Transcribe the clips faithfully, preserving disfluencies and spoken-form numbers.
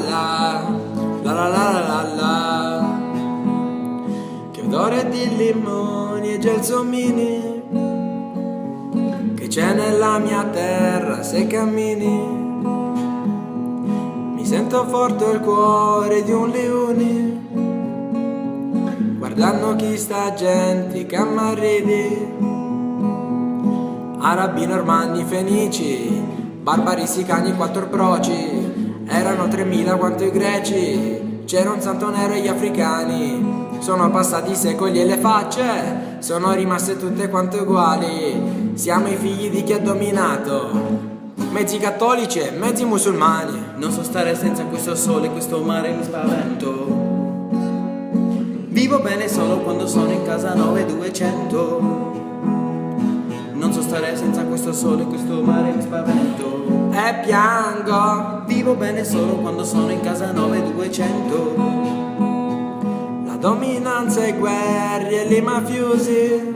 La, la, la, la, la, la, la. Che odore di limoni e gelsomini che c'è nella mia terra, se cammini. Mi sento forte il cuore di un leone, guardando chi sta gente che m'arridi. Arabi, normanni, fenici, barbari, sicani, quattro proci, erano tremila quanto i greci, c'era un santo nero e gli africani, sono passati i secoli e le facce sono rimaste tutte quante uguali, siamo i figli di chi ha dominato, mezzi cattolici e mezzi musulmani. Non so stare senza questo sole, questo mare mi spavento. Vivo bene solo quando sono in casa nove duecento. Non so stare senza questo sole, questo mare mi spavento. E piango. Vivo bene solo quando sono in casa nove duecento. La dominanza e guerre e i mafiosi.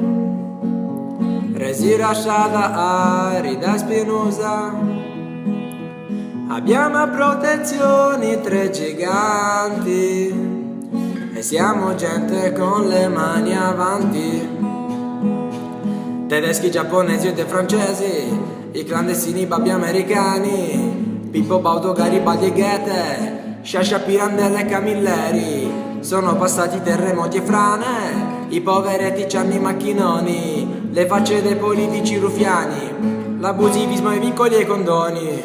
Resi lasciata arida e spinosa. Abbiamo a protezione tre giganti e siamo gente con le mani avanti. Tedeschi, giapponesi e francesi, i clandestini, i babbi americani, Pippo Baudo, Garibaldi e Goethe, Sciascia, Pirandello e Camilleri. Sono passati terremoti e frane, i poveretti c'hanno i macchinoni, le facce dei politici ruffiani, l'abusivismo, i vincoli e i condoni.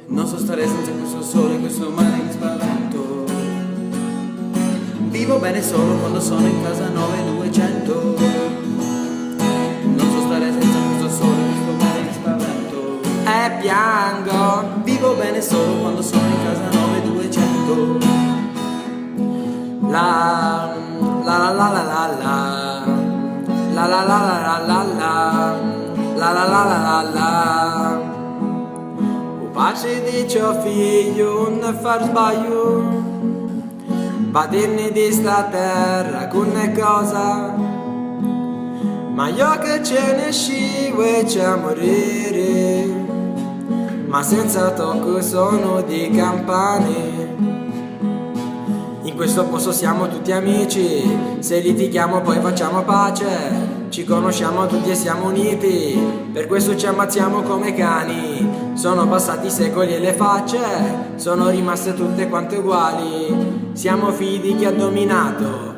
Non so stare senza questo sole, questo mare mi spavento. Vivo bene solo quando sono in casa nove duecento. Non so stare senza questo sole, questo mare mi spavento. E piango. Vivo bene solo quando sono in casa nove duecento. La, la, la, la, la, la, la. La, la, la, la, la, la, la. La, la, la, la, la, la. U patri dici ô figghiu, nun far sbagliu, vatinni di sta terra, ch'un è cosa. Ma io che ce ne scivo e ci a muriri, ma senza toccu sonu di campani. In questo posto siamo tutti amici, se litighiamo poi facciamo pace, ci conosciamo tutti e siamo uniti, per questo ci ammazziamo come cani. Sono passati secoli e le facce sono rimaste tutte quante uguali, siamo figli di chi ha dominato.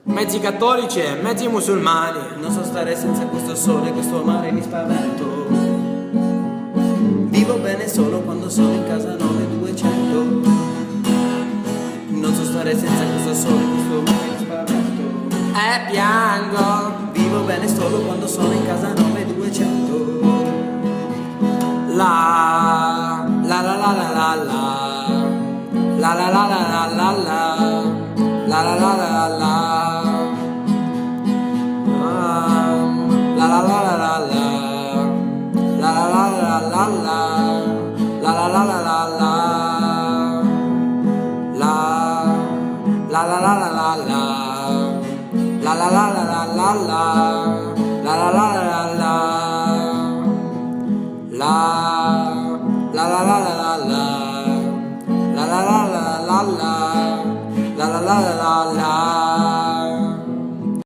Mezzi cattolici e mezzi musulmani. Non so stare senza questo sole, questo mare mi spavento. Vivo bene solo quando sono in casa nove duecento. Non so stare senza questo sole, questo mare mi spavento. E piango. Vivo bene solo quando sono in casa nove duecento. La, la, la, la, la, la, la. La, la, la, la, la, la, la. La, la, la, la, la, la. Ah, la, la, la, la, la, la. La, la, la, la, la, la. La, la, la, la, la, la. La, la, la, la, la, la. La, la, la, la, la, la, la. La, la, la, la, la, la. La, la, la, la, la, la, la. La, la, la, la, la, la. La, la, la, la, la, la.